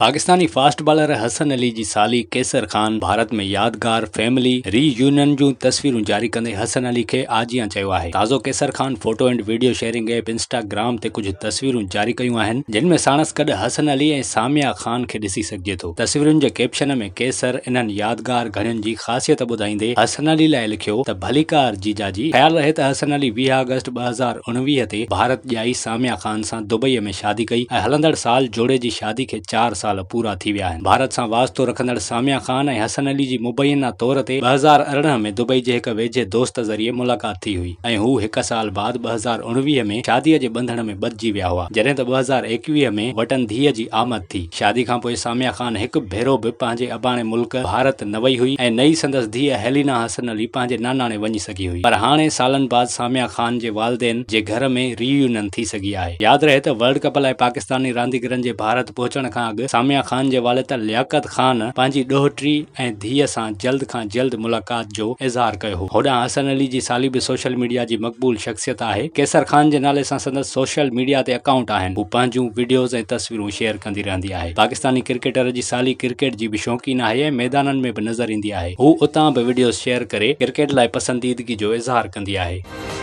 Pakistani fast bowler حسن علي جي سالي قيصر خان ڀارت ۾ يادگار فيملي ري يونين جون تصويرون جاري ڪندي حسن علي کي آجيان چيو آهي. تازو Qaiser Khan photo and video sharing app Instagram تي ڪجهه تصويرون جاري ڪيون آهن جن ۾ ساڻس گڏ حسن علي ۽ ساميا خان کي ڏسي سگهجي ٿو. تصويرن جي ڪيپشن ۾ قيصر انهن يادگار گهڙين جي خاصيت ٻڌائيندي حسن علي لاء لکيو ته ڀليڪار جيجاجي. خيال رهي ته حسن علي 20 آگسٽ 2019 تي ڀارت ڄائي ساميا خان سان دبئي ۾ شادي ڪئي ۽ هلندڙ سال جوڙي جي شادي کي چار سال پورا ٿي ويا آهن. ڀارت سان واسطو رکندڙ ساميا خان ۽ حسن علي جي مبينا طور تي 2018 ۾ دبئي جي هڪ ويجهي دوست ذريعي ملاقات ٿي هئي ۽ هو هڪ سال بعد 2019 ۾ شادي جي ٻنڌڻ ۾ ٻڌجي ويا هئا جڏهن ته 2021 ۾ وٽن ڌيء جي آمد ٿي. شادي کانپوء ساميا خان هڪ ڀيرو به پنهنجي اباڻي ملڪ ڀارت نه وئي هئي ۽ نه ئي سندس ڌيء هيلينا حسن علي پنهنجي ناناڻي وڃي سگهي هئي پر هاڻي سالن بعد ساميا خان جي والدين جي گهر ۾ رييونين ٿي سگهي آهي. ياد رهي ته ورلڊ ڪپ لاء پاڪستاني رانديگرن جي ڀارت پهچڻ کان اڳ ساميا خان جي والد لياقت خان پنهنجي ڏوهٽي ۽ ڌيء سان جلد کان جلد ملاقات جو اظهار ڪيو هو. هوڏانهن حسن علي جي سالي به سوشل ميڊيا جي مقبول شخصيت آهي. قيصر خان جي نالي سان سندس سوشل ميڊيا تي اڪائونٽ آهن. هو پنهنجون وڊيوز ۽ تصويرون شيئر ڪندي رهندي آهي. پاڪستاني ڪرڪيٽر جي سالي ڪرڪيٽ جي به شوقين آهي ۽ ميدانن ۾ به نظر ايندي آهي. هو اتان به وڊيوز شيئر ڪري ڪرڪيٽ لاء پسنديدگي جو اظهار ڪندي آهي.